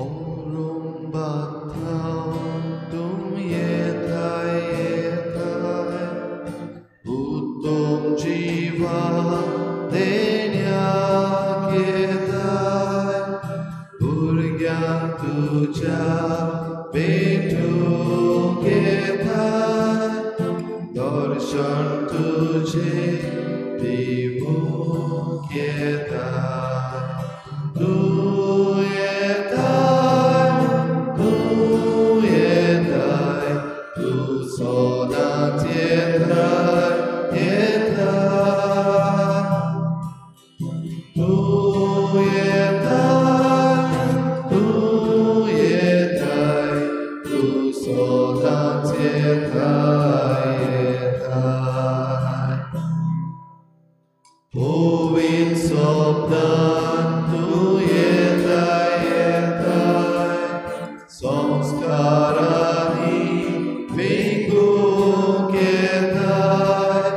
ओम बाताव तुम येताय येताय उत्तम जीवा देण्याक येताय भुरग्यांक तुज्या भेटूंक येताय दर्शन तुजें दिवंक येताय तूं येताय तूं येताय तूं सदांच येताय येताय तूं येताय तूं येताय तूं सदांच येताय येताय पवित्र शब्दान तूं येताय येताय संस्कारांनी वेंगूंक येताय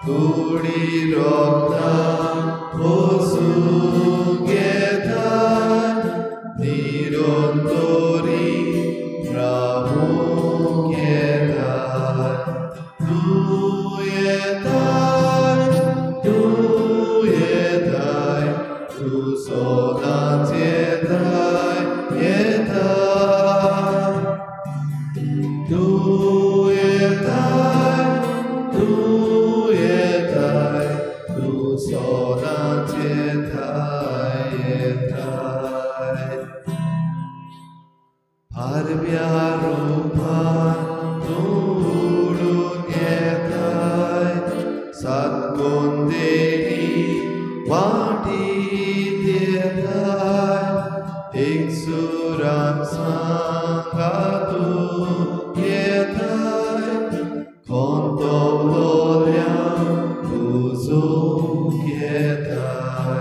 कुडी रोगतान पोसूंक येताय निरंतरी रावूंक येताय तूं येताय तूं येताय तूं सदांच येताय येताय तूं येताय तूं येताय तूं सदांच येताय येताय पारव्या रुपान तूं उडून येताय सातगोंदेनी वाटीत येताय एक सुरान सांगा तूं येताय कोंतवलोल्यांक पुजूंक येताय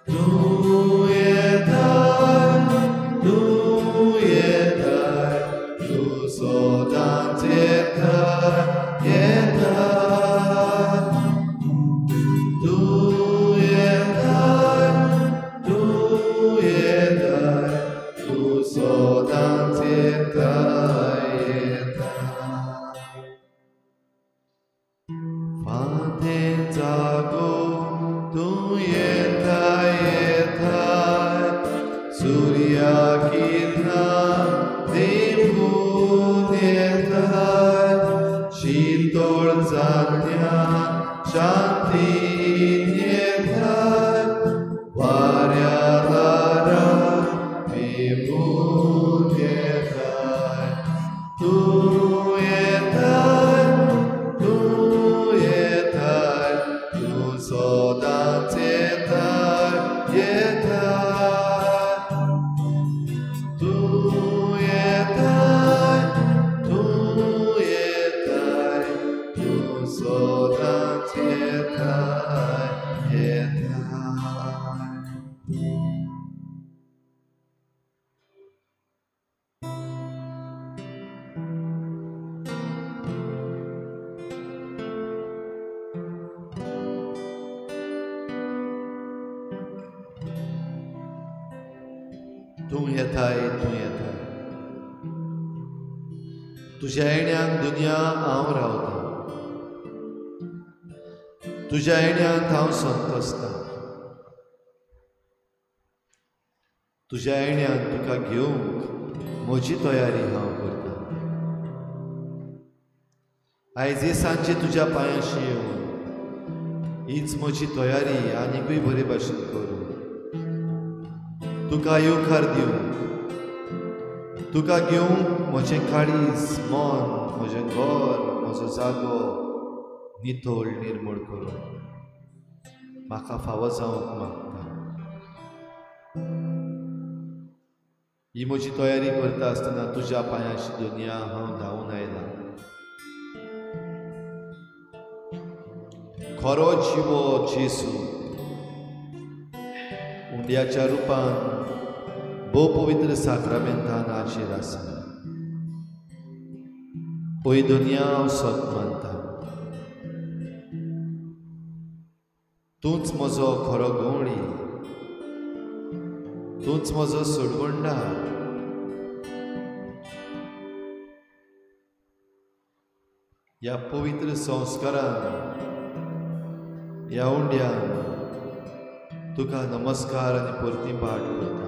तूं येताय तूं येताय तूं सदांच येताय येताय तूं येताय तूं येताय तूं सदांच येताय येताय फांतें जागो तूं येताय येताय सुर्या किरणां देंवून येताय शितोळ जात्यान शांतीन येताय वाऱ्या दारां पेंवून येताय तूं येताय तूं येताय तूं सदांच येताय येताय तूं येताय तूं येताय तूं सदांच येताय येताय. तूं येताय तूं येताय तुज्या येण्यान दुनिया हांव रावता तुज्या येण्यान हांव संतोसता तुज्या येण्यान तुका घेवंक म्हजी तयारी हांव करता. आयज हे सांजे तुज्या पांयांशी येवन हीच म्हजी तयारी आनीकूय बरे भाशेन करूं तुका येवकार दिवंक तुका घेवंक म्हजें काळीज मन म्हजें घर म्हजो जागो नितळ निर्मळ करूं म्हाका फावो जावंक मागता. ही म्हजी तयारी करता आसतना तुज्या पांयांशी दुनिया हांव धांवून आयला. खरो जिवो जेजू उंड्याच्या रुपान भोव पवित्र साक्रामेंतान हाजीर आसा. पय दुनिया हांव सत मानता तूंच म्हजो खरो गवळी तूंच म्हजो सोडवणदार। ह्या पवित्र संस्कारान, ह्या उंड्यान तुका नमस्कार आनी परती पाठ करता।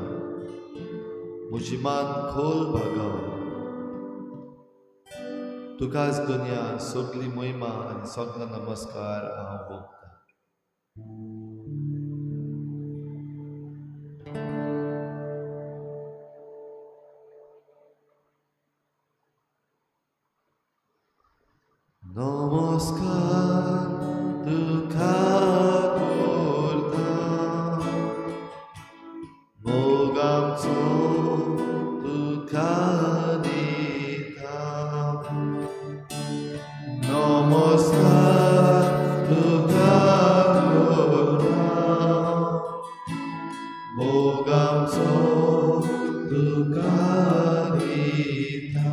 म्हजी मान खोल भागाव, तुकाच दुनिया सगली महिमा आनी सगलो नमस्कार हांव भोगता। नमस्कार तुका करता, मोग आमचो तुका दिता। नमस्कार तुका करता, मोग आमचो तुका दिता।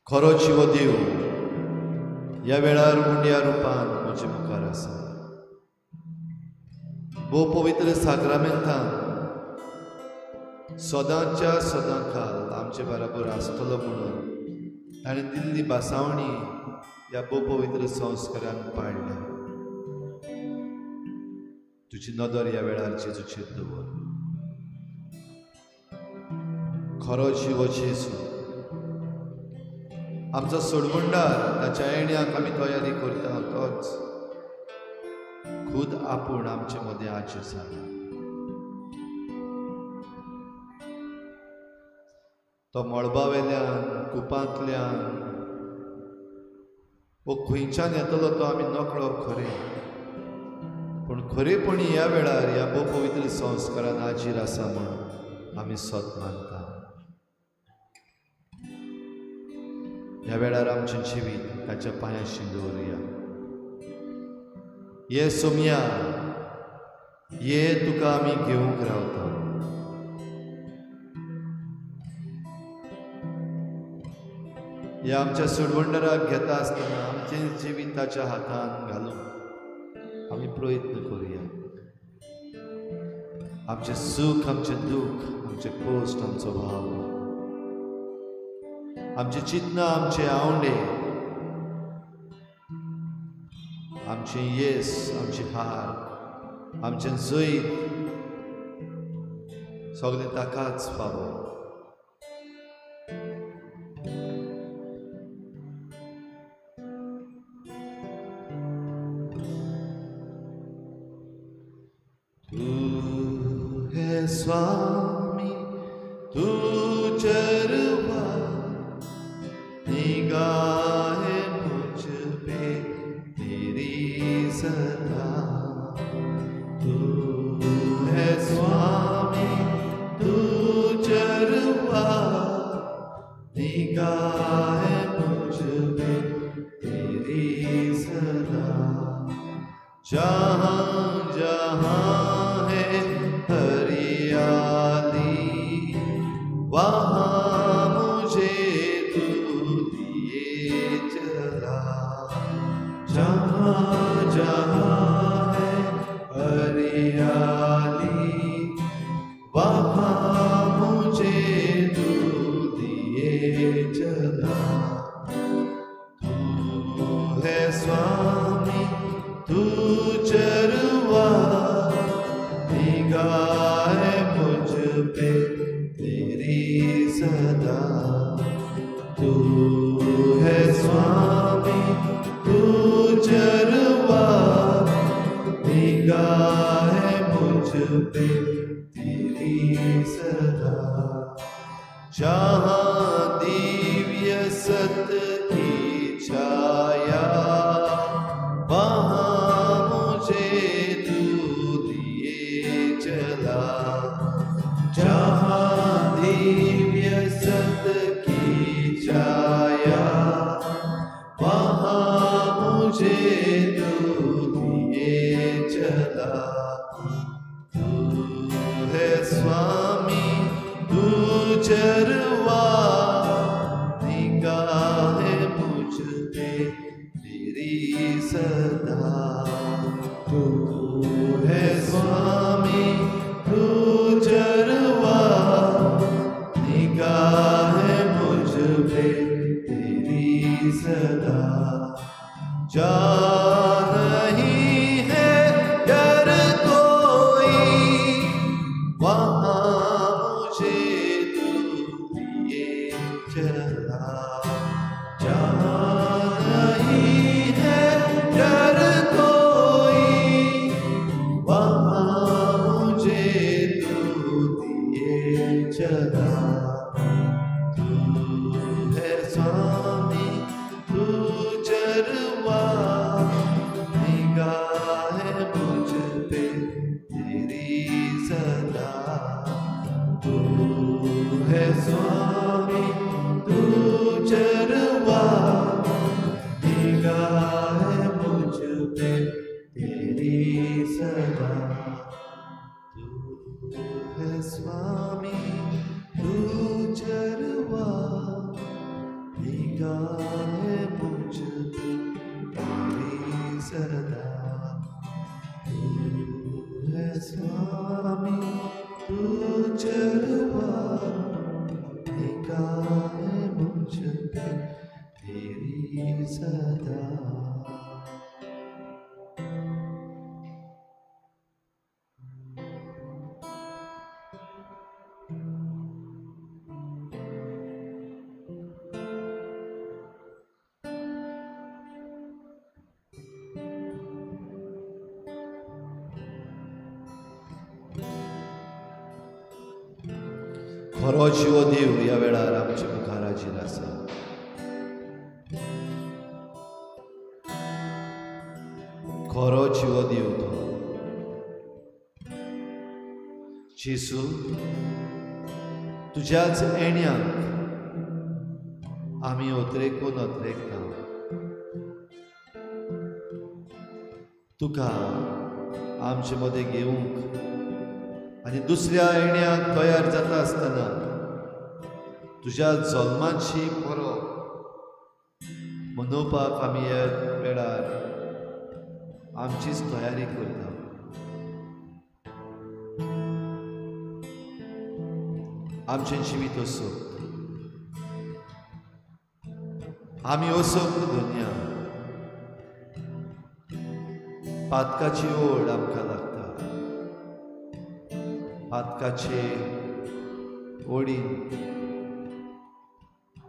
खरो जिवो देव ह्या वेळार मुंड्या रुपान म्हजे मुखार आसा। भोव पवित्र साक्रामेंतान सदांच्या सदां काल आमचे बराबर आसतलो म्हणून ताणें दिल्ली भासावणी ह्या भोव पवित्र संस्कारान पाळ्ळ्या। तुजी नदर ह्या वेळार जेजूचेर दवर। खरो जिवो जेजू आमचो सोडवणदार, ताच्या येण्याक आमी तयारी करता, तोच खूद आपूण आमचे मदें हाजीर जाला। तो मळबा वेल्यान, कुपांतल्यान वो खंयच्यान येतलो तो आमी नकळो खरें, पूण खरेपणी ह्या वेळार ह्या भोव पवित्र संस्कारान हाजीर आसा म्हूण आमी सत मानता। ह्या वेळार आमचें जिवीत ताच्या पांयांशी दवरुया। ये सोमया, ये तुका आमी घेवंक रावता। ह्या आमच्या सोडवणदाराक घेता आसतना आमचें जिवीत ताच्या हातान घालून आमी प्रयत्न करुया। आमचें सूख, आमचें दूख, आमचें कश्ट, आमचो भाव, आमचे चिंतना, आमचे आवंडे, आमचें येस, आमची हार, आमचें जैत सगळें ताकाच फावो। तू है स्वामी, तू चरवा, निगाह मुझ पे तेरी सदा। तू है स्वामी, तू चरवा, निगाह मुझ पे तेरी सदा। जहाँ जहाँ है हरियाली, वहाँ मुझे तू लिए चला। जहाँ जहाँ है हरियाली, वहाँ मुझे तू लिए चला। तू है स्वामी, तू चरवा, निगाह मुझ पे तेरी सदा। तू है स्वामी, तू चरवा, निगाह मुझ पे तेरी सदा। जहाँ दिव्य सत की छाया, वहाँ मुझे तू लिए चला। जहाँ दिव्य सत की छाया, वहाँ मुझे तू तेरी सदा। तू है स्वामी तू चरवा, निगाह मुझ पे तेरी सदा। जा नहीं है डर कोई, वहाँ मुझे तू लिए चला। जा नहीं है डर कोई, वहाँ मुझे तू लिए चला। तू है स्वामी तू चरवा, निगाह मुझ पे तेरी सदा। तू है स्वामी तू चरवा, निगाह मुझ पे तेरी सदा। तू है स्वामी तू चरवा, निगाह मुझ पे तेरी सदा। तू है स्वामी तू चरवा, निगाह मुझ पे तेरी सदा। खरो जिवो देव ह्या वेळार आमच्या मुखार हाजीर आसा। खरो जिवो देव तो जेजू, तुज्याच येण्याक आमी अत्रेकून अत्रेकता। तुका आमचे मदें घेवंक आनी दुसऱ्या येण्याक तयार जाता आसतना तुज्या जल्माची परब मनोवपाक आमी ह्या वेळार आमचीच तयारी करता। आमचें जिवीत असोक्त, आमी असोक्त दुनिया, पातकाची ओड आमकां लागता, पातकाचे ओडीन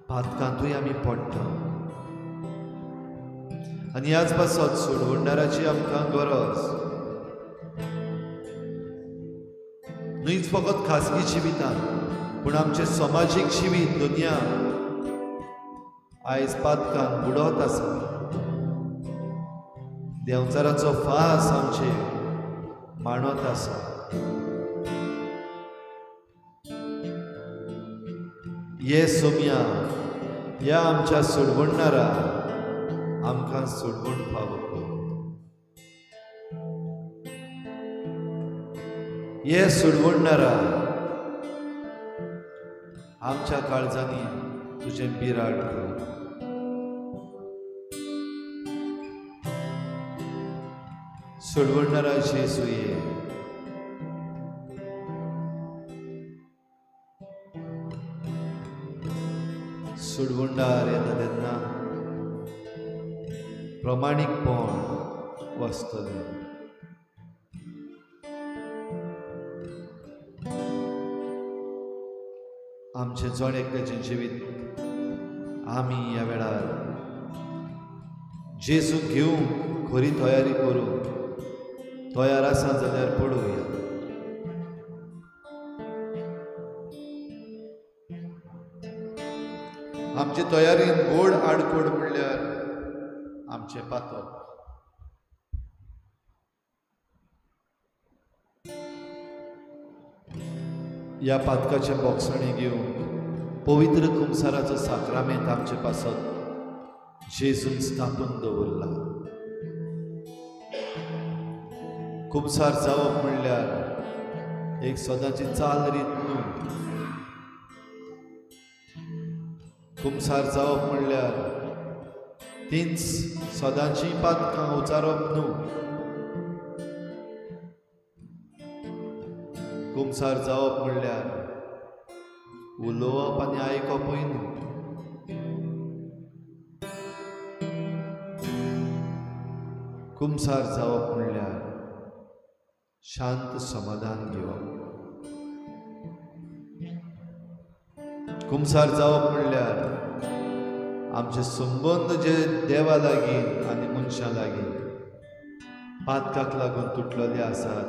पातकांतूय आमी पडटा आनी ह्याच पासत सोडवणदाराची आमकां गरज। न्हूच फकत खाजगी जिवितांत पूण आमचें समाजीक जिवीत दुनिया आयज पातकान बुडत आसा। देंवचाराचो फास आमचे मांडत आसा। ये सोम्या, ह्या आमच्या सोडवणदारा आमकां सोडवण फावो कर। ये सोडवणदारा आमच्या काळजांनी तुजें बिराड कर। सोडवणदारा जेजू ये, सोडवणदार येता तेन्ना प्रमाणीकपण वसतलें। आमचें जण एकल्याचें जिवीत आमी ह्या वेळार जेजूक घेवंक खरी तयारी करूंक तयार आसा जाल्यार पळोवया। आमचे तयारीन गोड आडकोड म्हणल्यार आमचें पातक। ह्या पातकाचे बोगसणी घेवन पवित्र कुमसाराचो साक्रामेंत आमचे पासत जेजून स्थापून दवरला। कुमसार जावप म्हणल्यार एक सदांची चाल रीत न्हू। कुमसार जावप म्हणल्यार तींच सदांचीं पातकां उचारप न्हू। कुमसार जावप म्हणल्यार उलोवप आनी आयकपूय न्हू। कुमसार जावप म्हणल्यार शांत समाधान घेवप। कुमसार जावप म्हणल्यार आमचे संबंद जे देवा लागीं आनी मनशां लागीं पातकाक लागून तुटलेले आसात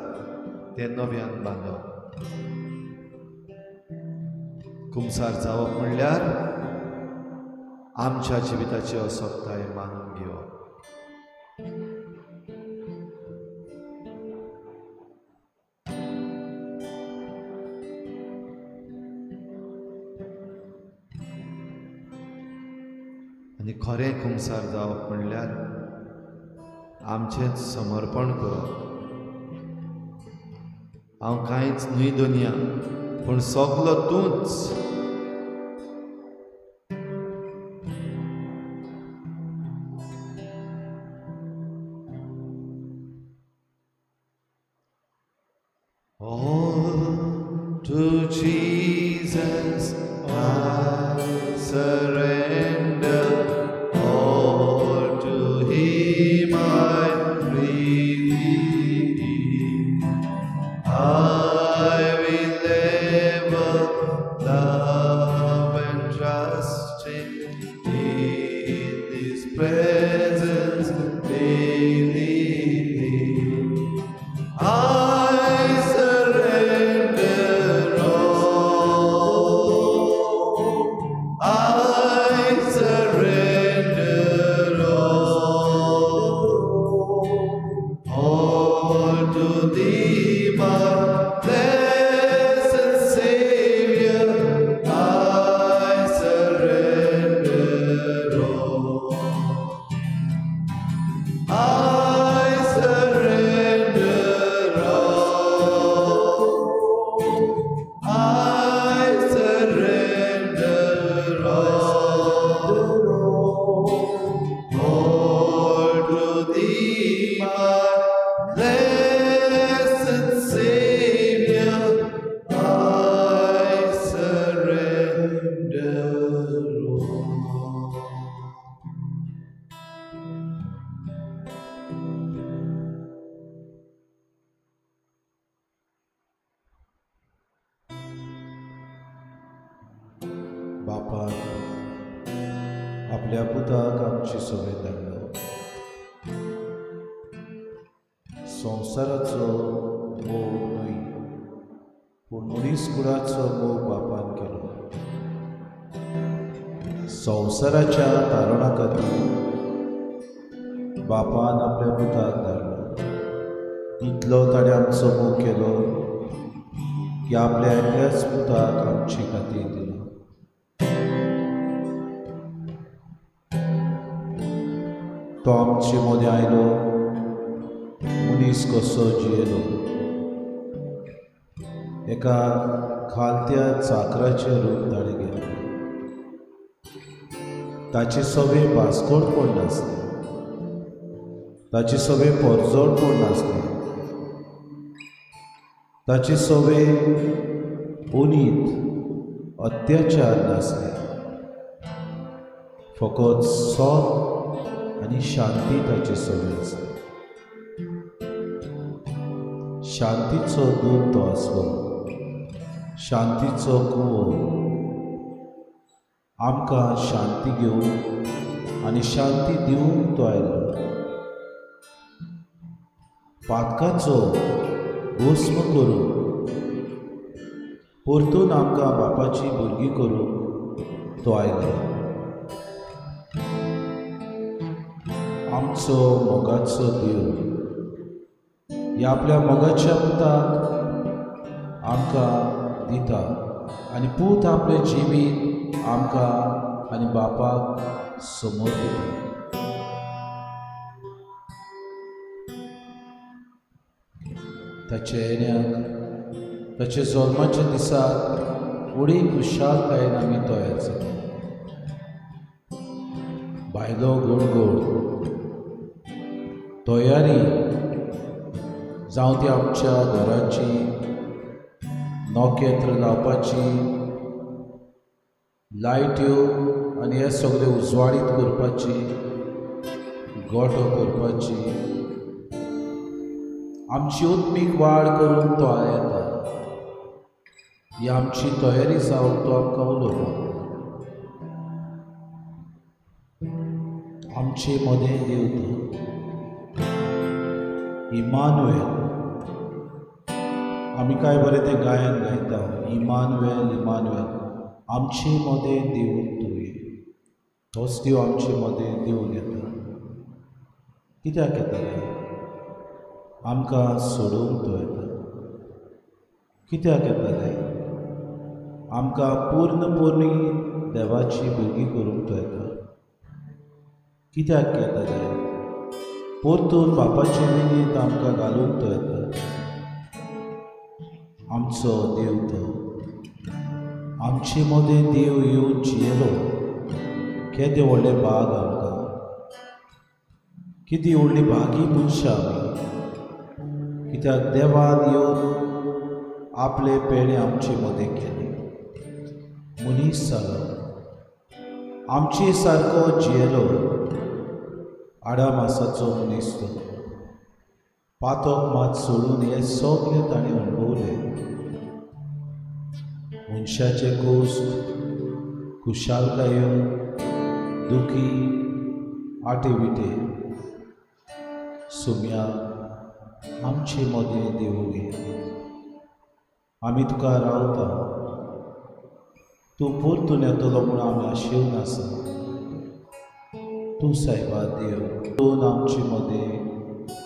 ते नव्यान बांदप। कुमसार जावप म्हणल्यार आमच्या जिविताची असक्ताय मानून घेवप। आनी खरें कुमसार जावप म्हणल्यार आमचें समर्पण करप। हांव कांयच न्हय दुनिया, पूण सगलो तूंच। All to Jesus I surrender, all to Him I freely give. I will ever love and trust Him in His presence daily live. I surrender all. I surrender all. All to Thee, my blessed Savior, I surrender all. I surrender all. I surrender all. All to Thee, my blessed Savior, I surrender all. बापान आपल्या पुताक आमची सवय धाडलो। संवसाराचो मोग न्हय पूण मनीस कुळाचो मोग बापान केलो। संवसाराच्या तारणा खातीर बापान आपल्या पुताक धाडलो। इतलो ताणें आमचो मोग केलो की आपल्या एकल्याच पुताक आमचे खातीर दिलो। तो आमचे मदें आयलो, मनीस कसो जियेलो, एका खालत्या चाकराचें रूप ताणें घेतलें। ताचे सगळें बास्कोटपण नासलें, ताचे सगळें परजोडपण नासलें, ताचे सगळें उनीत अत्याचार नासले, फकत सत आनी शांती ताचे सगळें आसली। शांतीचो दूत तो आसलो, शांतीचो कुंवर। आमकां शांती घेवंक आनी शांती दिवंक तो आयलो। पातकाचो भस्म करून परतून आमकां बापाची भुरगीं करूंक तो आयलो। आमचो मोगाचो देव ह्या आपल्या मोगाच्या पुताक आमकां दिता आनी पूत आपलें जिवीत आमकां आनी बापाक समोर दिता। ताच्या येण्याक, ताच्या जल्माच्या दिसाक व्हडी खुशालकायेन आमी तयार जाता। भायलो गोड गोड तयारी जावं ती आमच्या घराची नखेत्र लावपाची, लायट्यो आनी हे सगळे उजवाडीत करपाची, गोठो करपाची, आमची आत्मीक वाड करून तो येता. ही आमची तयारी जावन तो आमकां उलोवपाक आमचे मदें देव तो इमानुएल. आमी काय बरें तें गायन गायता, इमानुएल इमानुएल, आमचे मदें देव तूं ये. तोच देव आमचे मदें देवून येता. कित्याक येताले? आमकां सोडूंक तो येता. कित्याक येताले? आमकां पूर्ण पूर्ण देवाची भुरगीं करूंक तो येता. कित्याक येताले? परतून बापाचे वेंगेंत आमकां घालूंक तो येता. आमचो देव तो आमचे मदें देव येवन जियेलो. केदें व्हडलें भाग आमकां, कितें व्हडली भागी मनशां आमी. कित्याक देवान येवन आपले पेणे आमचे मदें केले, मनीस जालो, आमचे सारको जियेलो. आडा मासाचो मनीस तो पातक मात सोडून हे सगळें ताणें अणभवलें. मनशाचे कोश्ट, खुशालकायो, दुखी, आटे विटे सुम्या आमचे मदें देवूं घे. आमी तुका रावता, तूं परतून येतलो म्हूण आमी आशेवन आसा. तूं सायबा देव, तूं आमचे मदें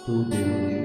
तूं देवूं घे.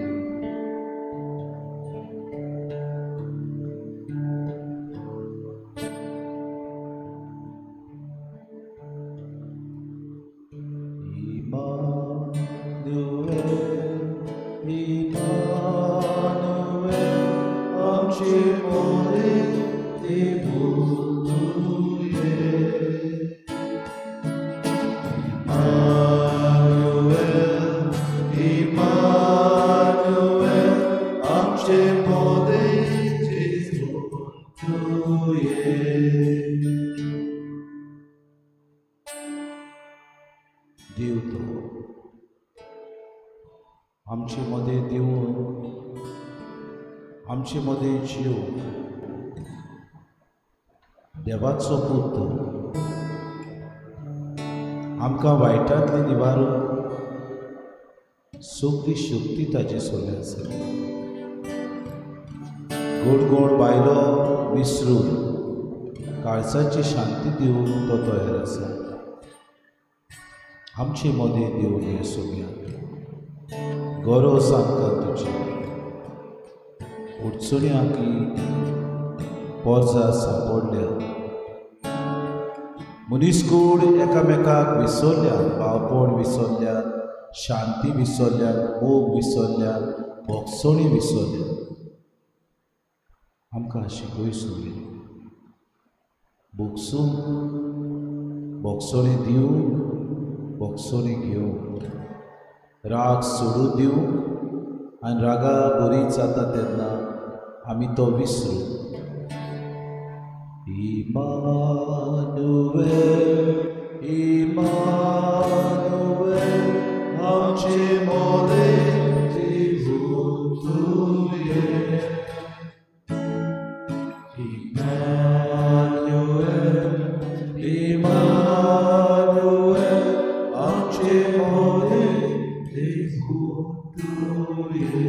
देव तो आमचे मदें देवून आमचे मदें जिवून देवाचो पूत तो आमकां वायटांतले निवारून सगळी शक्ती ताजे सोडल्या आसा. गोड गोड बायलो विसरून काळजाची शांती दिवंक तो तयार आसा. आमचे मदें देव हे सोम्या, गरज आमकां तुजी, अडचणी आंकी पोरजा सांपडल्या, मनीसकूड एकामेकाक विसरल्या, भावपण विसरल्या, शांती विसरल्या, मोग विसरल्या, भोगसणी विसरल्या. आमकां शिकय सोम्या भोगसूंक, भोगसणी दिवंक, भोगसणी घेवंक, राग सोडून दिवंक आनी रागा बरी जाता तेन्ना आमी तो विसरू. इमानुएल इमानुएल आमचे मदें देवून तूं ये. इमानुएल इमानुएल आमचे मदें देवून तूं ये.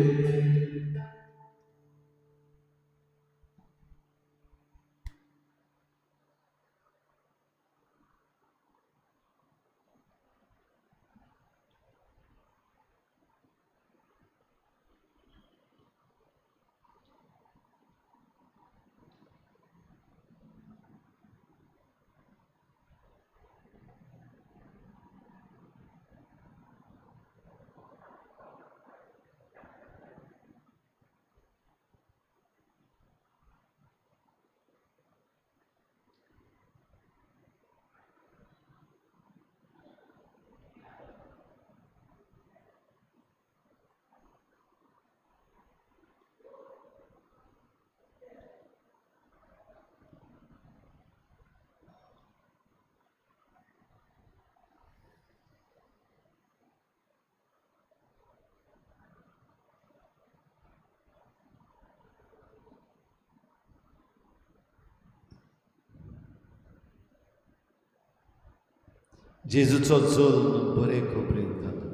जेजूचो जल्म बरे खबरेन जालो.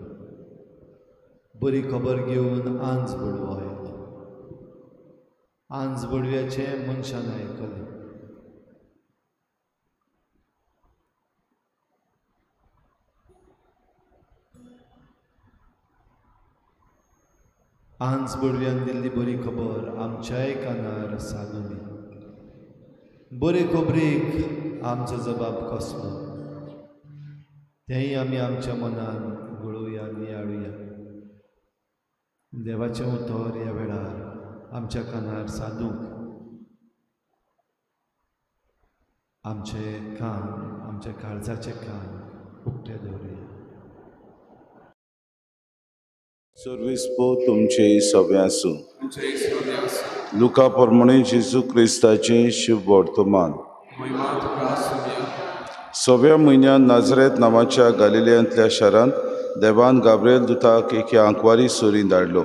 बरी खबर घेवन आंज बडवो आयलो. आंज बडव्याचें मनशान आयकलें. आंज बडव्यान दिल्ली बरी खबर आमच्याय कानार सादुनी. बरे खबरेक आमचो जबाब कसलो तेंय आमी आमच्या मनान गळोवया, नियाळुया. देवाचें उतर ह्या वेळार आमच्या कानार सादूंक आमचे कान, आमच्या काळजाचे कान उक्ते दवरुया. सर्वीस पो तुमचे सगळे आसूं. लुका प्रमाणे जेजू क्रिस्ताचें शुभ वर्तमान. सव्या म्हयन्यान नाजरेत नांवाच्या गालिलियांतल्या शारांत देवान गाब्रिएल दुताक एके आंकवारी सोरी धाडलो.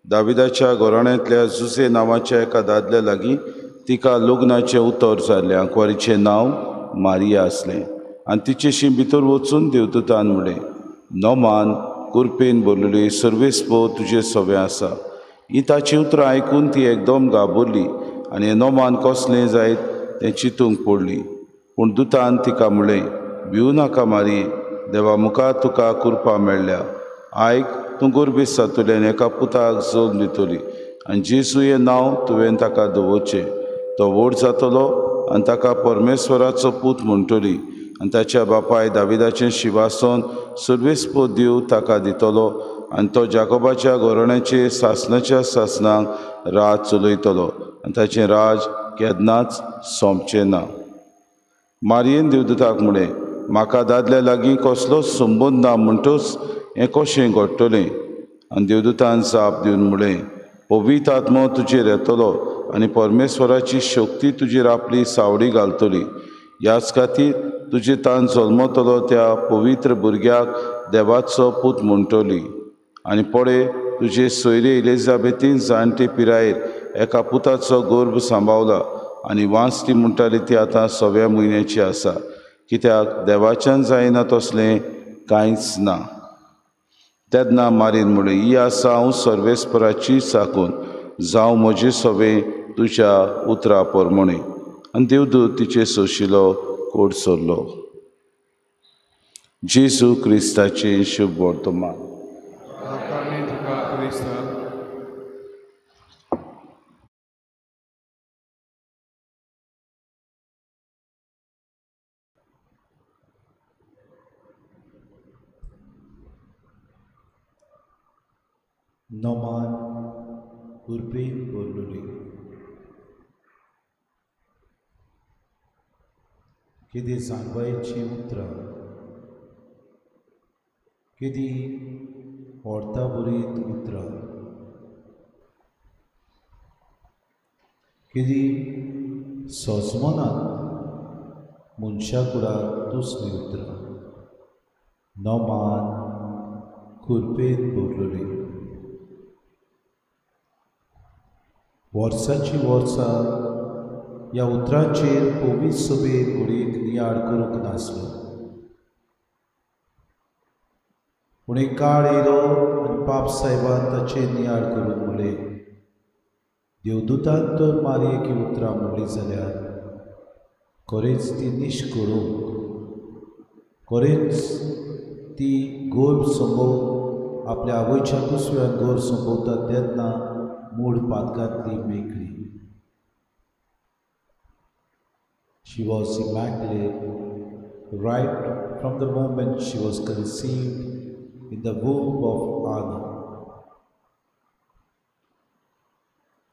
दाविदाच्या घराण्यांतल्या जुजे नांवाच्या एका दादल्या लागीं तिका लग्नाचें उतर जाल्लें. आंकवारीचें नांव मारिया आसलें आनी तिचेशी भितर वचून देवदूतान म्हणलें, नमान कुरपेन भरलेली सर्वेस्पो तुजे सवें आसा. ही ताची उतरां आयकून ती एकदम घाबरली आनी हें नमान कसलें जायत तें चिंतूंक पडली. पूण दुतान तिका म्हणलें, भिवू नाका मारी, देवा मुखार तुका कृपा मेळ्ळ्या. आयक, तूं गर्भेस्त जातली आनी एका पुताक जल्म दितली आनी जेजू हें नांव तुवें ताका दवरचें. तो व्हड जातलो आनी ताका परमेश्वराचो पूत म्हणटली आनी ताच्या बापाय दाविदाचें शिवासन सर्वेस्पो देव ताका दितलो आनी तो जाकोबाच्या घराण्याचे सासणाच्या सासणाक राज चलयतलो आनी ताचें राज केन्नाच सोंपचें ना. मारियेन देवदूताक म्हणलें, म्हाका दादल्या लागीं कसलोच संबंद ना, म्हणटच हें कशें घडटलें? आनी देवदूतान जाप दिवन म्हणलें, पवित्र आत्मो तुजेर येतलो आनी परमेश्वराची शक्ती तुजेर आपली सावडी घालतली. ह्याच खातीर तुजे तान जल्मतलो त्या पवित्र भुरग्याक देवाचो पूत म्हणटली. आनी पळय, तुजे सोयरे एलिजाबेथीन जाणटे पिरायेर एका पुताचो गर्भ सांबावला आनी वांस ती म्हणटाली ती आतां सव्या म्हयन्याची आसा. कित्याक देवाच्यान जायना तसलें कांयच ना. तेन्ना मारीन म्हणलें, ही आसा हांव सर्वेस्पराची साकून, जावं म्हजें सवें तुज्या उतरा प्रमाणें. आनी देवदूत तिचे सोशिलो कोड सरलो. जेजू क्रिस्ताचें शुभ वर्तमान. नमान कुरपेन भरलेली केदी जाणवायेचीं उतरां, केदी अर्थाभरीत उतरां, केदी सजमनात मनशा कुडाक तसलीं उतरां. नमान कुरपेन भरलेली. वर्साची वर्सां ह्या उतरांचेर पवित्र सभेन घडयेक नियाळ करूंक नासलो. पूण एक काळ येयलो आनी पाप सायबान ताचेर नियाळ करून म्हणलें, देवदूतान तर मारयेक ही उतरां म्हणली जाल्यार खरेंच ती निश्करूंक, खरेंच ती गर्भ संभव आपल्या आवयच्या कुसव्यान गर्भ संभवता तेन्ना मूळ पातकांतली मेकळी. She was immaculate right from the moment she was conceived in the womb of Anna.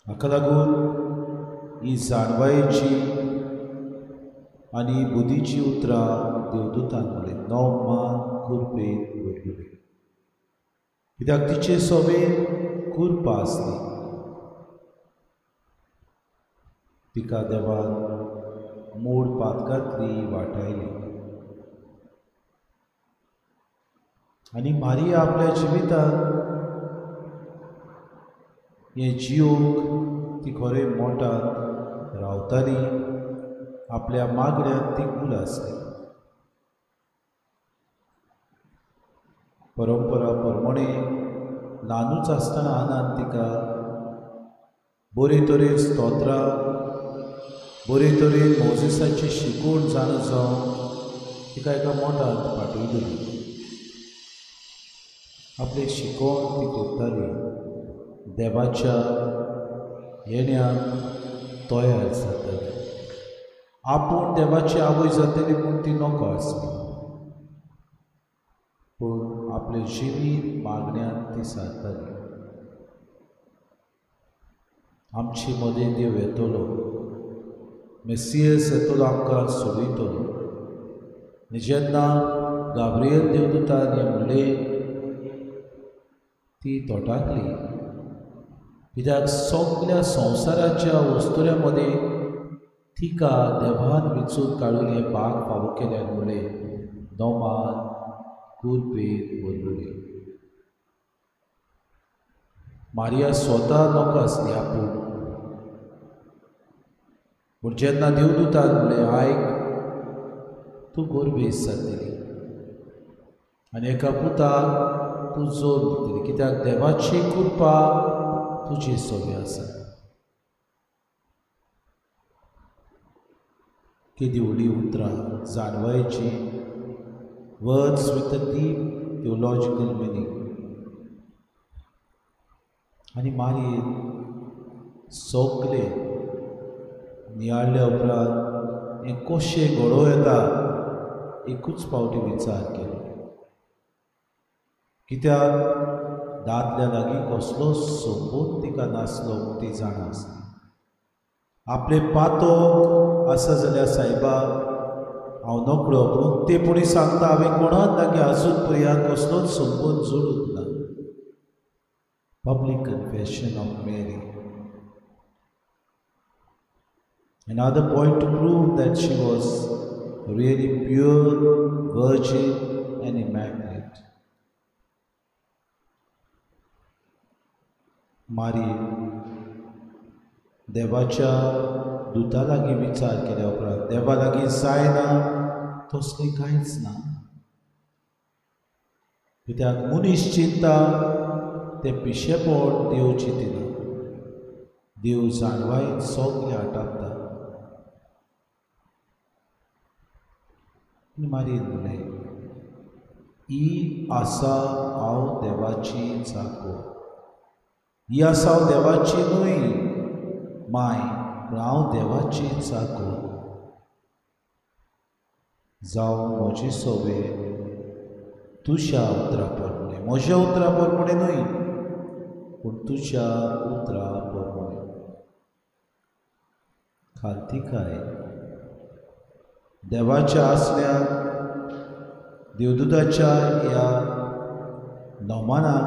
हाका लागून ही जाणवायेची आनी बुद्धीची उतरां देवदूतान म्हणलें, नवमान कुरपेन भरलेली. कित्याक तिचे सोबेन कुरपा आसली. तिका देवान मूळ पातकांतली वाटायली. आनी मारिया आपल्या जिवितांत हें जियोक ती खरें मोटांत रावताली, आपल्या मागण्यांत ती गुल आसली. परंपरा प्रमाणे ल्हानूच आसतना आनान तिका बरे तरेन स्तोत्रां, बरे तरेन मोजेसाची शिकवण जाणा जावन तिका एका मोठांत पाठयली. आपलें शिकोवन ती करताली, देवाच्या येण्याक तयार जाताली. आपूण देवाची आवय जातली म्हूण ती नको आसली, पूण आपलें जिवीत मागण्यान ती सारताली. आमचे मदें देव येतलो, मेसियस येतलो, आमकां सोडयतलो. आनी जेन्ना गाब्रियल देवदूतान हें म्हणलें ती तोटाकली, कित्याक सगल्या संवसाराच्या वस्तुऱ्या मदें तिका देवान विचून काडून हें भाग फावो केल्यान म्हणलें दोमान कुरपेन भरलेली. मारिया स्वता नको आसली आपूण, पूण जेन्ना देवदूतान म्हणलें आयक, तूं गोरबेस जातली आनी एका पुताक तूं जोर दितली, कित्याक देवाची कृपा तुजे सवे आसा. केदी व्हडली उतरां जाणवायची, words with a deep theological meaning. आनी मागीर सगले नियाळ्ळ्या उपरांत हें कशें घडोवं येता एकूच फावटी विचार केलो, कित्याक दादल्या लागीं कसलो संबंद तिका नासलो म्हूण ती जाणा आसली. आपले पातो आसा जाल्यार सायबा हांव नकळो, पूण उक्तेपणी सांगता हांवें कोणाक लागीं आजून पर्यंत कसलोच संबंद जोडूंक ना. Public confession of Mary. Another point to prove that she was really pure, virgin and immaculate. Mary देवाच्या दुता लागीं विचार केल्या उपरांत देवा लागीं जायना तसलें कांयच ना, कित्याक मनीस चिंता तें पिशेपण देव चिंतिना. देव जाणवायेन सगळें आटापता. आनी मारयेन म्हणलें, ही आसा हांव देवाची चाको, ही आसा हांव देवाची न्हय माय, पूण हांव देवाची चाको. जावं म्हजी सोवे तुज्या उतरा प्रमाणे, म्हज्या उतरा प्रमाणे न्हय पूण तुज्या उतरा प्रमाणे. खालतिकाय देवाच्या आसल्यान देवदूताच्या ह्या नोमानाक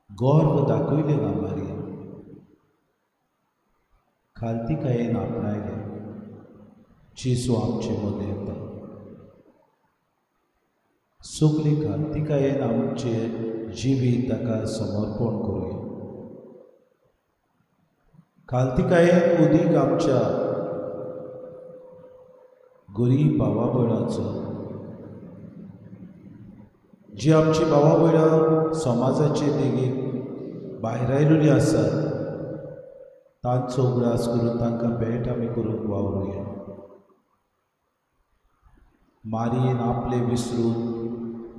गर्व दाखयलें ना मारयेन, खालतिकायेन आपणायलें. जेजू आमचे मदें येता, सगळी खालतिकायेन आमचें जिवीत ताका समर्पण करुया. खालतिकायेन उदीक आमच्या गरीब भावा भयणाचो, जी आमची भावा भयणां समाजाचे देगेक भायर आयिल्ली आसात तांचो उगडास करून तांकां भेट आमी करूंक वावरुया. मारयेन आपले विसरून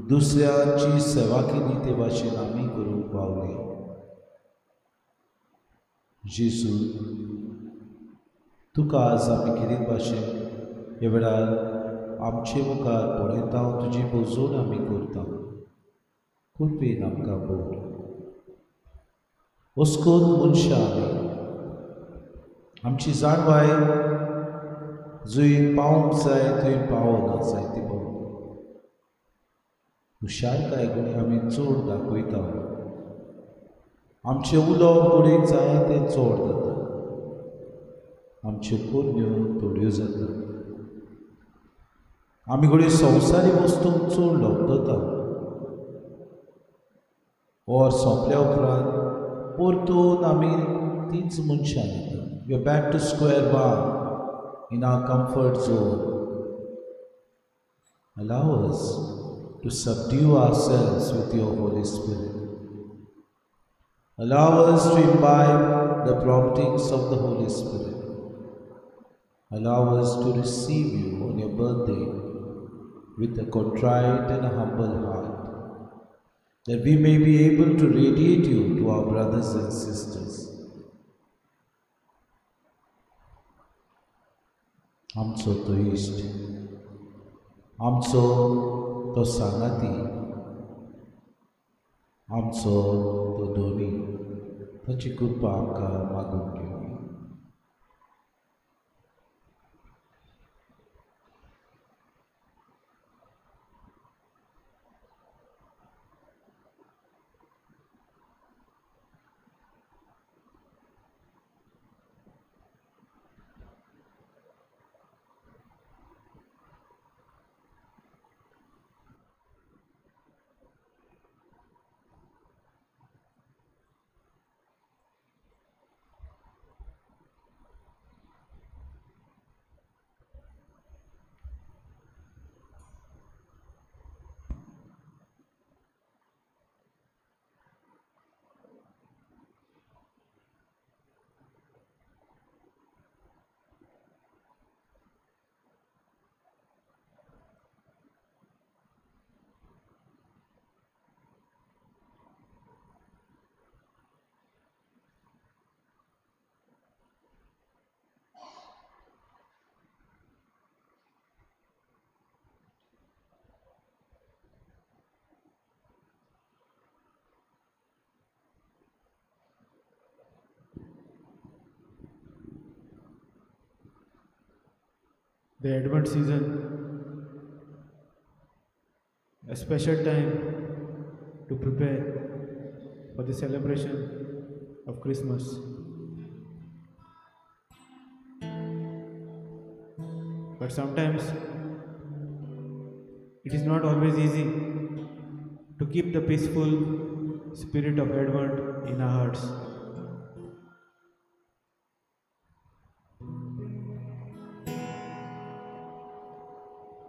दुसऱ्याची सेवा केली ते भाशेन आमी करूंक वावरुया. जेजू तुका आज आमी कितें भाशेन ह्या वेळार आमचे मुखार पळयता, तुजी भोजवण आमी करता, कृपेन आमकां भर. वस्कोन मनशां आमी आमची जाणवाय जंय पावंक जाय थंय पावना जाय ती पावता. हुशारकाय घडये आमी चड दाखयता, आमचें उलोवप घडये जाय तें चड जाता, आमच्यो करण्यो थोड्यो जाता, आमी घडये संवसारी वस्तूंक चड लपतता. और सोंपल्या उपरांत परतून आमी तीच मनशां जाता. We are back to square one in our comfort zone. Allow us to subdue ourselves with your Holy Spirit. Allow us to imbibe the promptings of the Holy Spirit. Allow us to receive you on your birthday with a contrite and a humble heart, that we may be able to radiate you to our brothers and sisters. आमचो तो इश्ट, आमचो तो सांगाती, आमचो तो धोनी, ताची कृपा आमकां मागून घेवया. The Advent season, a special time to prepare for the celebration of Christmas. But sometimes it is not always easy to keep the peaceful spirit of Advent in our hearts.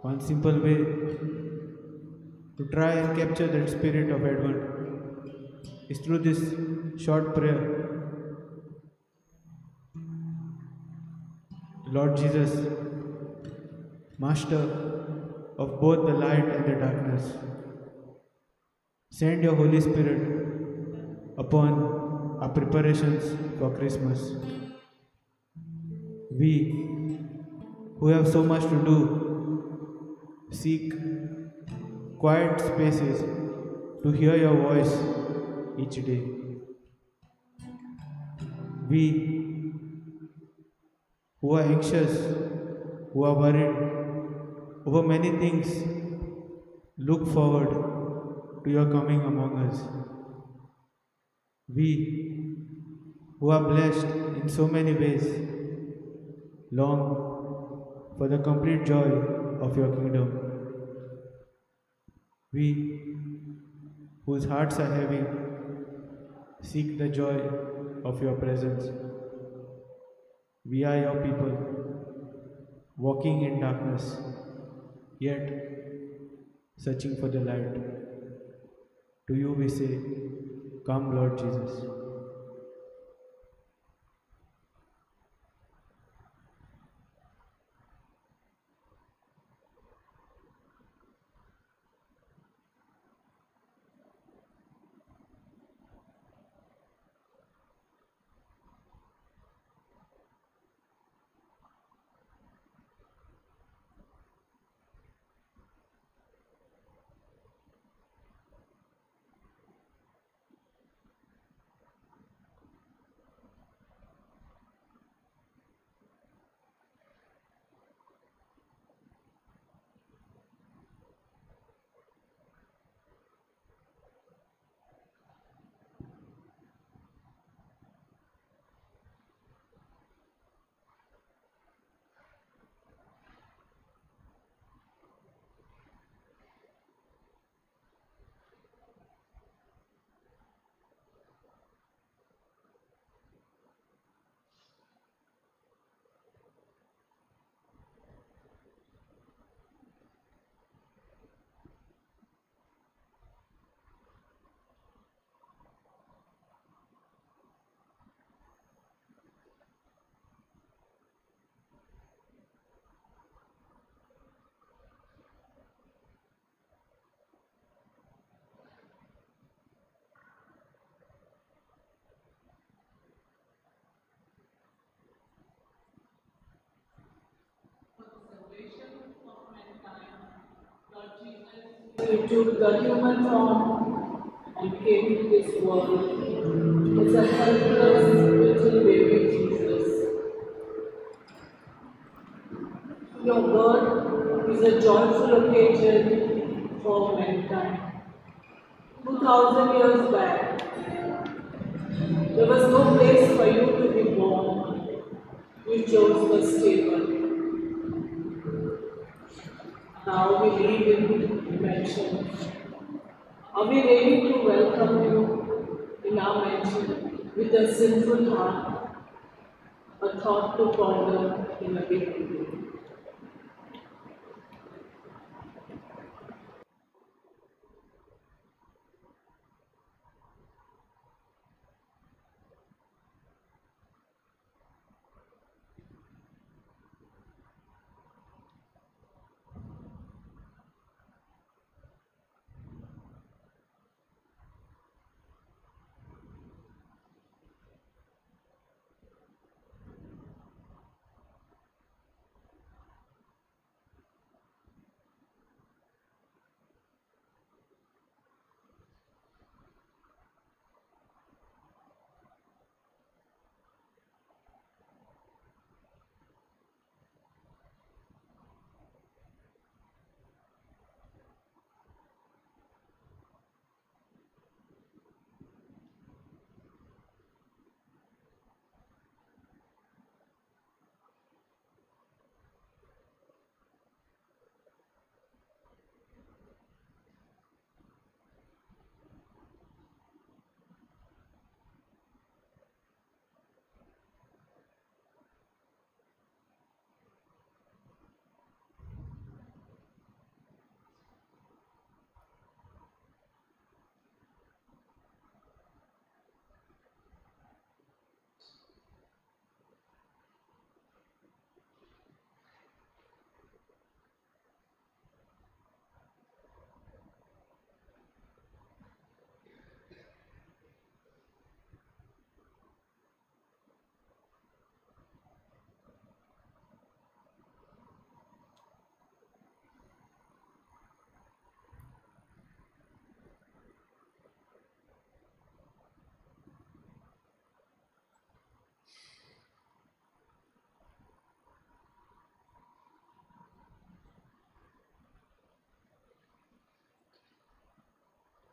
One simple way to try and capture that spirit of Advent is through this short prayer. Lord Jesus, Master of both the light and the darkness, send your Holy Spirit upon our preparations for Christmas. We who have so much to do seek quiet spaces to hear your voice each day. We who are anxious, who are worried over many things, look forward to your coming among us. We who are blessed in so many ways long for the complete joy of your kingdom. We whose hearts are heavy seek the joy of your presence. We are your people, walking in darkness, yet searching for the light. To you we say, come Lord Jesus. You took the human form and came to this world as a helpless little baby Jesus. Your birth is a joyful occasion for mankind. 2000 years back, there was no place for you to be born. You chose the stable. Now we live in mansions. Are we ready to welcome you in our mansion with a sinful heart, a thought to ponder in a big way?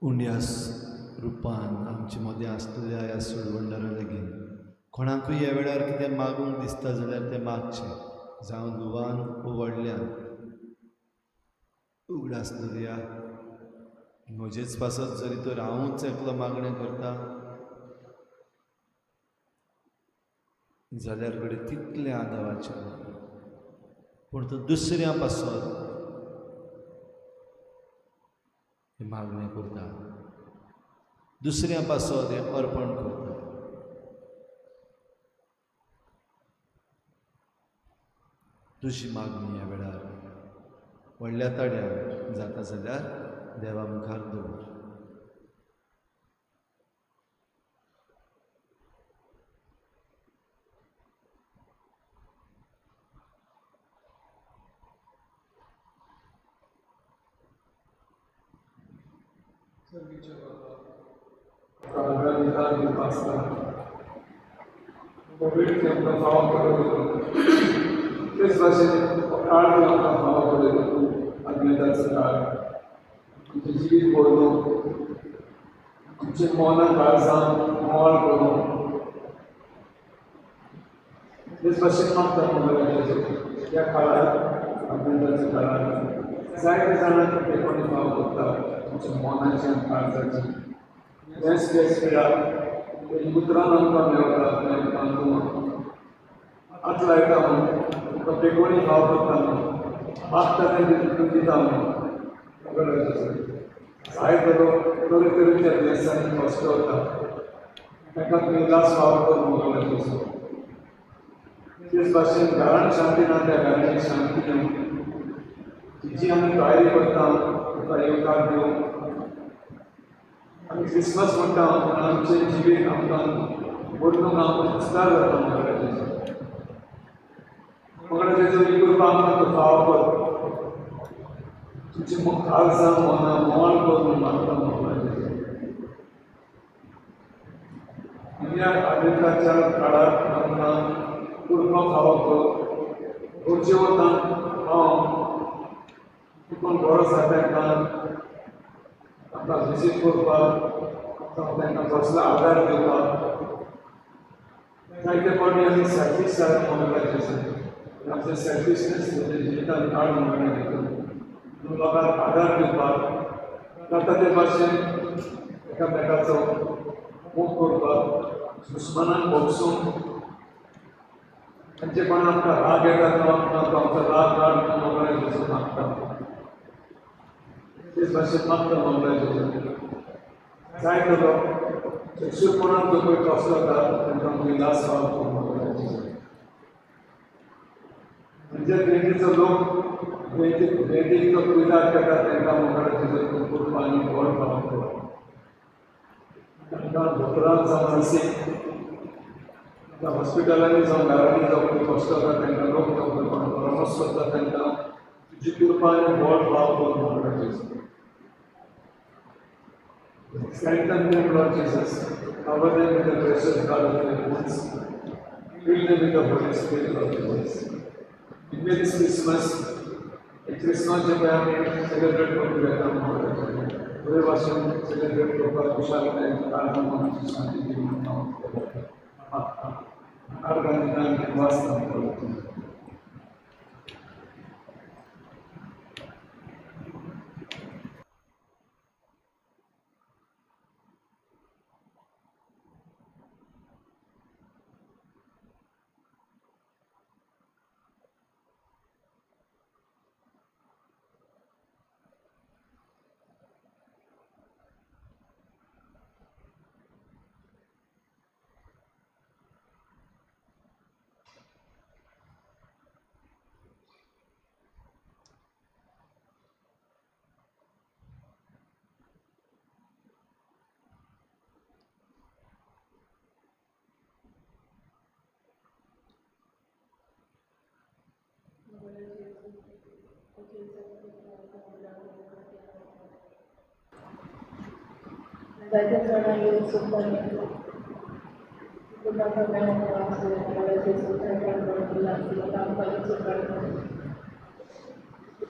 उंड्यास रुपान आमचे मदें आसलेल्या ह्या सोडवणदारा लागीं कोणाकूय ह्या वेळार कितें मागूंक दिसता जाल्यार तें मागचें, जावं ल्हान वो व्हडल्यान. उगडास दवरया, म्हजेच पासत जरी तर हांवूच एकलो मागणें करता जाल्यार घडये तितलें आदावाचें, पूण तो दुसऱ्या पासत मागणें करता, दुसऱ्या पासत हें अर्पण करता. तुजी मागणी ह्या वेळार व्हडल्या तड्यार जाता जाल्यार देवा मुखार दवर. तेच भाशेन काळ आमकां फावो करून अज्ञाताचो काळ आमचें जिवीत बदलून आमचें मनां काळजां मोवाळ करून तेच भाशेन मागता मोबायलाचेर ह्या काळार अज्ञाताच्या काळार जायते जाणांक ते कोणी फावो करता आमच्या मनाची आनी काळजाची बेस्ट बेस्ट वेळार उतरान आमकां मेळटा हात लायता म्हणून तुका बेगोनी फाव करता म्हणून मागता तें तूं दिता म्हणून जायते लोक तरेतरेच्या देसांनी कश्ट वता ताका तूं इलाज फाव कर मोगलाचो. तेच भाशेन घरान शांती ना त्या घरांनी शांती दिवं, जी आमी तयारी करता तुका येवकार दिवं. आमी क्रिसमस म्हणटा पूण आमचें जिवीत आमकां बदलूंक आमकां विस्तार जाता मोगलाचो. मोगलाचो ही कृपा आमकां तूं फाव कर. तुमची काळजां मनां मोवाळ करून मागता मोगलाचे. आनी ह्या आदेताच्या काळार आमकां कुरको खावप गरजे वता हांव कोण बरो आसा तांकां आमकां विजीट करपाक तांकां कसलो आदार दिवपाक जायते फावटी आमी सेल्फीश जाले मोगलाचे. आमचें सेल्फिशनेस जिवितान काळ म्हणून घेतलो लोकांक आदार दिवपाक जाता ते भाशेन एकामेकाचो मोग करपाक दुस्मानाक भोगसून तांचे कोण आमकां राग येता तो आमकां तो आमचो राग काड मोगलाचे मागता. तेच भाशेन मागता मोगलाचे. जायतो लोक एकसूरपणान जो पळय कसलो जाता तांकां उल्हास मोगलाचे. म्हणजे दुयेंतीचो लोक दुयेंतीचो कुयदाद करता तांकां मोगलाचे कुरपा आनी गोड खावप तांकां दोतोरान जावं नर्सीक हॉस्पिटलांनी जावं घरांनी जावं पळय कश्ट जाता तांकां लोक जावं पळय परामर्श सोदता तांकां तुजी कृपा आनी गोड भाव करून मोगलाचे. Strengthen them, Lord Jesus. Cover them with the precious blood of your wounds. Fill them with the Holy Spirit, Lord Jesus. May this Christmas, a Christmas जे पळय आमी सेलिब्रेट करूंक येता बरे भाशेन सेलिब्रेट करपाक खुशालकायेन काळजां मनाची शांती दिवन हांव मागता. आर्गां वाचता. जायते जाणां येवन सोदतालीं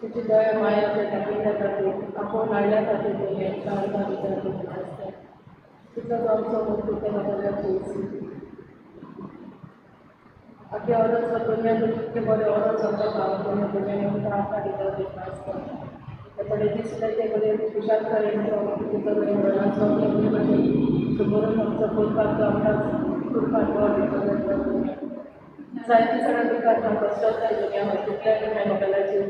तुजी दया माया दाखयल्या खातीर आपोवन हाडल्या खातीर भितर तितलो आमचो मोग तुका जेजू. आख्या ओरस दुनिया तितके बरें ओरस वता दुनिया दुनिया आमकां भितर आसता थोडे दीस ते बरे खुशालकायेन बरे घराचो बरोवन आमचो करपाक तो आमकां करपाक बरो भितर दुनिया जायते जाणां दुखांत कश्ट जाय दुनिया हॉस्पिटलान मोबायलाचेर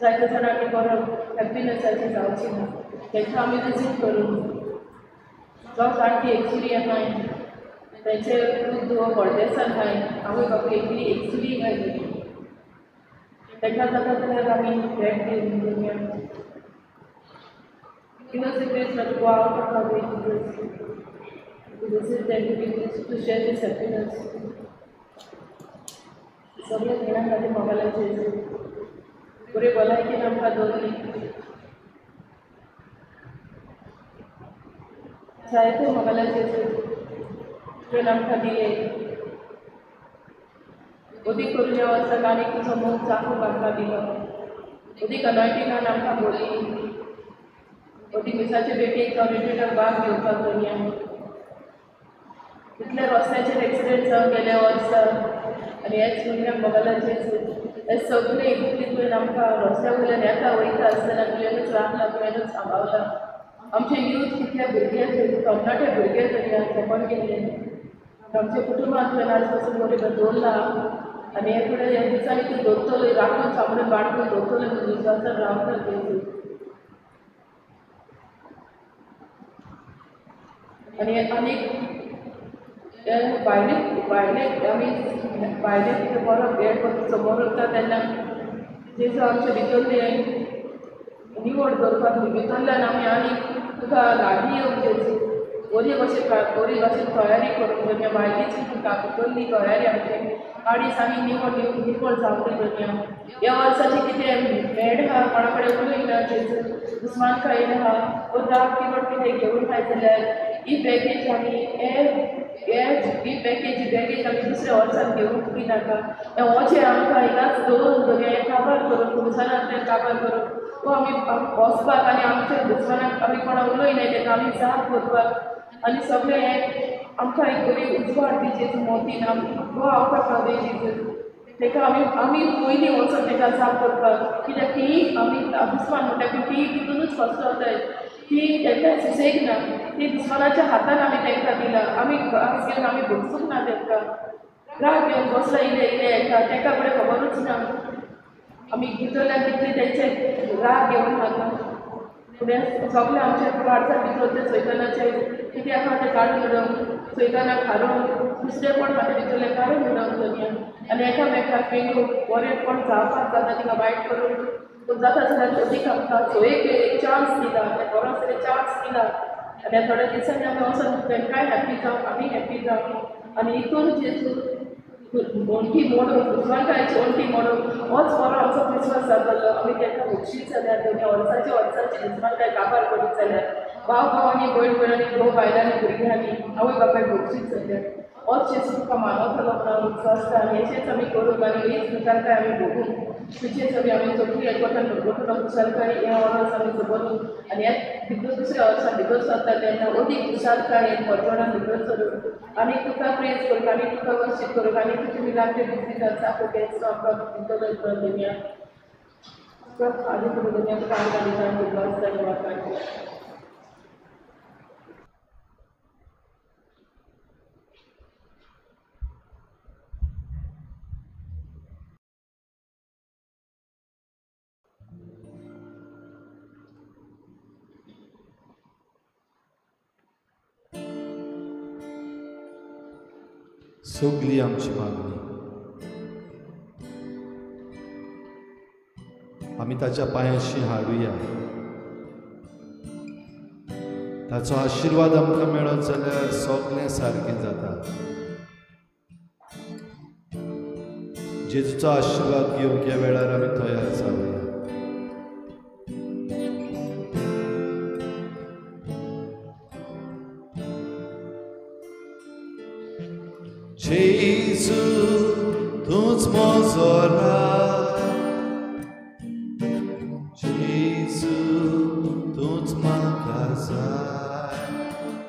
जायते जाणांनी बरो हॅप्पिनसाची जावची ना तांकां आमी विजीट करूंक जावं सारकी एकसुरी आहाय तांचे दूख व्हडलेसान हाय आवय बापूय एकली एकसुरी हाय दुनिया तांकां जाता जाल्यार आमी भेट दिवन दुनिया. Give us the grace not to go out of our way to this, to visit them, to give this, to share this happiness. सगळे जाणां खातीर मोबायलाचेर बरी भलायकेन आमकां दवरली. जायते मोबायलाचेर तुवें आमकां दिले. अदीक करून ह्या वर्साक आनीक तुजो मोग चाखूंक आमकां दिलो. अदीक अनॉयटिंगान आमकां बोली. अदीक मिसाचे भेटेक जावं रिट्रिटाक भाग घेवपाक दुनिया. इतले रस्त्याचेर एक्सिडेंट जावन गेले वर्सा आनी हेच दुनिया मोबायलाचेर हे सगळे इतली तुवें आमकां रस्त्या वयल्यान येता वयता आसतना तुवेंनूच राखला, तुवेंनूच सांबाळला. आमचे यूथ कितल्या भुरगे तरणाटे भुरगे दुनिया जमन गेले. आमच्या कुटुंबांत तुवें आज पासून बरें दवरला आनी हे फुडें ह्या दिसांनी तूं दवरतलो, राखून सांबाळून बाळगून दवरतलो म्हणून विश्वासान रावता जेजू. आनी आनीक भायले भायले आमी भायले कितें बरो वेळ समोर उरता तेन्ना जेजू आमचे भितरले निवड करपाक भितरल्यान आमी आनीक तुका लागीं येवंक जेजू. बरी भाशेन बरी भाशेन तयारी करूंक धरया भायलीच कापतली तयारी आमची काडीस आमी निवळ निवळ जावंक धरया. ह्या वर्साचें कितें मेड आहा कोणा कडेन उलयना जेजू दुस्मान खायना आहा वो राग किवट कितें घेवन खायत जाल्यार ही बॅगेज आमी ही बॅगेज आमी दुसऱ्या वर्सान घेवंक बी नाका. हें वचें आमकां हिंगाच दवरून धरया हें काबार करून खुमसारांतल्यान काबार करून वो आमी वचपाक आनी आमच्या दुस्मानाक आमी कोणा उलयनाय तेका आमी जाप करपाक आनी सगळें हें आमकां एक बरी उजवाड दी जेजू मोतीन वो आमकां कळ्ळें जेजू तेका आमी आमी पयलीं वचोन तेका जाप करपाक कित्याक ती आमी दुस्मान म्हणटा की ती तितूनच फसवताय ती तेंकां सुसेग ना ती दुस्मानाच्या हातान आमी तेंकां दिला आमी घास घेवन आमी भोगसूंक ना तेंकां राग घेवन बसला इल्लें इल्लें येता तेंकां फुडें खबरूच ना आमी भितरल्यान कितले तेंचे राग घेवन आतां फुडें सगळें आमच्या काळजा भितर ते सैतानाचे कितें आहा तें काडून उडोवंक सैतानाक हारोवन दुसरें कोण म्हाका भितरलें काडून उडोवंक धरया आनी एकामेकाक पेंगून बरें कोण जावपाक जाता तिका वायट करून पूण जाता जाल्यार अदीक आमकां एक चान्स दिला बरो आसतलें चान्स दिला आनी थोड्या दिसांनी आमी वचोन तांकांय हॅप्पी जावं आमी हॅप्पी जावं आनी हितून जेजू ओंठी मोडून दुस्मानकायची ओंठी मोडून होच बरो आमचो क्रिसमस जातलो. आमी ताका बक्षीस जाल्यार दोनी वर्साचे वर्साची दुस्मानकाय काबार करीत जाल्यार भाव भावांनी भयण भयणांनी घोव बायलांनी भुरग्यांनी आवय बापायक बक्षीस जाल्यार होच जेजू तुका मानवतलो म्हणून हांव विश्वासता आनी अशेंच आमी करूंक आनी हीच खुशालकाय आमी भोगूंक तुजेच आमी आमी सगळीं एकवटान भोगतलो खुशालकाय ह्या वर्स आमी जगोवन आनी ह्या भितर दुसऱ्या वर्सा भितर सरता तेन्ना अदीक खुशालकाय परवणान भितर सरून आनी तुका प्रेज करूंक आनी तुका वर्शीप करूंक आनी तुजी मिलांचे दिसता सारको आमकां भितर दुनिया आनी तुका दुनिया तुका आनी सगळी आमची मागणी आमी ताच्या पांयांशी हाडुया. ताचो आशिर्वाद आमकां मेळत जाल्यार सगळें सारकें जाता. जेजूचो आशिर्वाद घेवंक ह्या वेळार आमी तयार जावया. जेजू तूंच म्हजो राय, जेजू तूंच म्हाका जाय.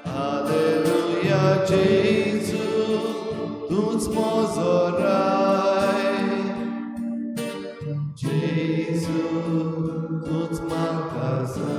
हालेलुया जेजू तूंच म्हजो राय, जेजू तूंच म्हाका जाय.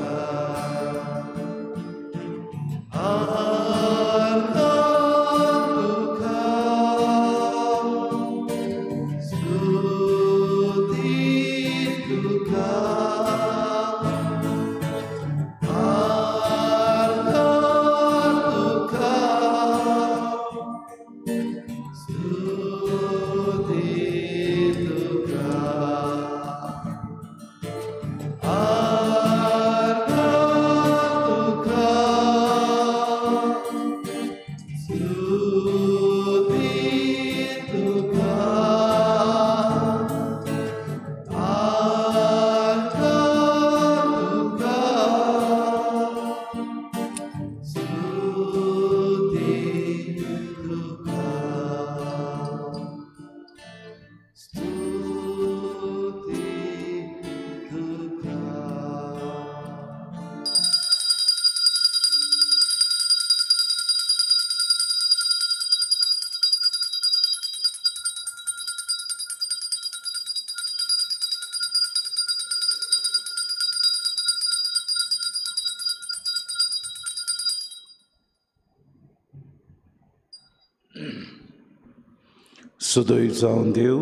सुदैव जावन देव,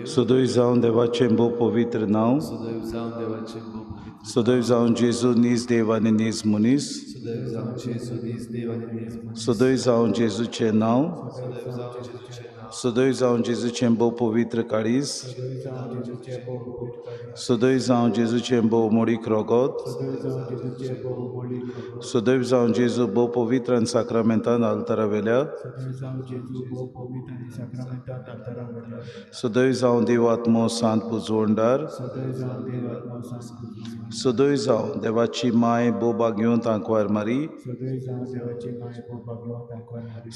सुदैव जावन देवाचें भोव पवित्र नांव, सुदैव जावन जेजू नीज देव आनी नीज मनीस, सुदैव जावन जेजूचें नांव, सदय जावं जेजूचें भोव पवित्र काळीज, सदय जावं जेजूचें भोव मोडीक रोगोत, सदैव जावं जेजू भोव पवित्र आनी साक्रामेंतान आल्तारा वेल्या, सदैव जावं देव आत्मो सांत पुजवणदार, सदैव जावं देवाची माय भोव भाग्यवंत आंकवार मारी,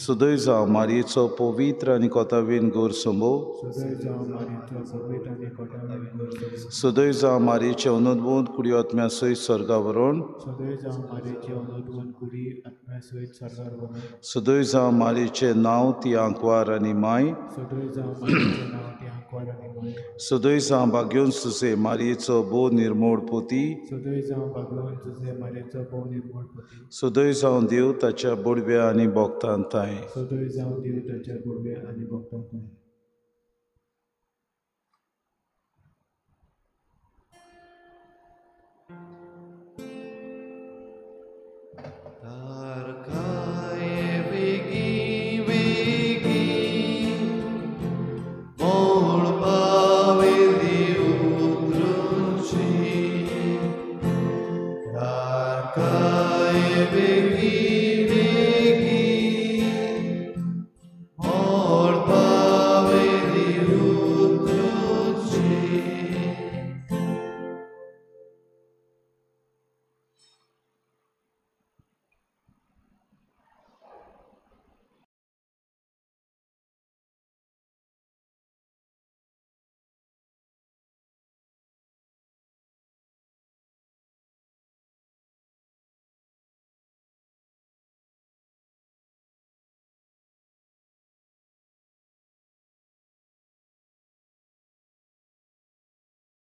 सदैव जावं मारयेचो पवित्र आनी कोतावीन गोर संभोव, सदैव जावं मारयेचे अनोदबोध कुडी आत्म्या सयत स्वर्गा व्हरोन, सदैव जावं मारयेचें नांव ती आंकवार आनी माय, सदैव जावं भाग्यवंत सुसे मारयेचो भोव निर्मोळ पोती, सदैव जावं देव ताच्या बोडव्या आनी भोगतान ताय. Baby.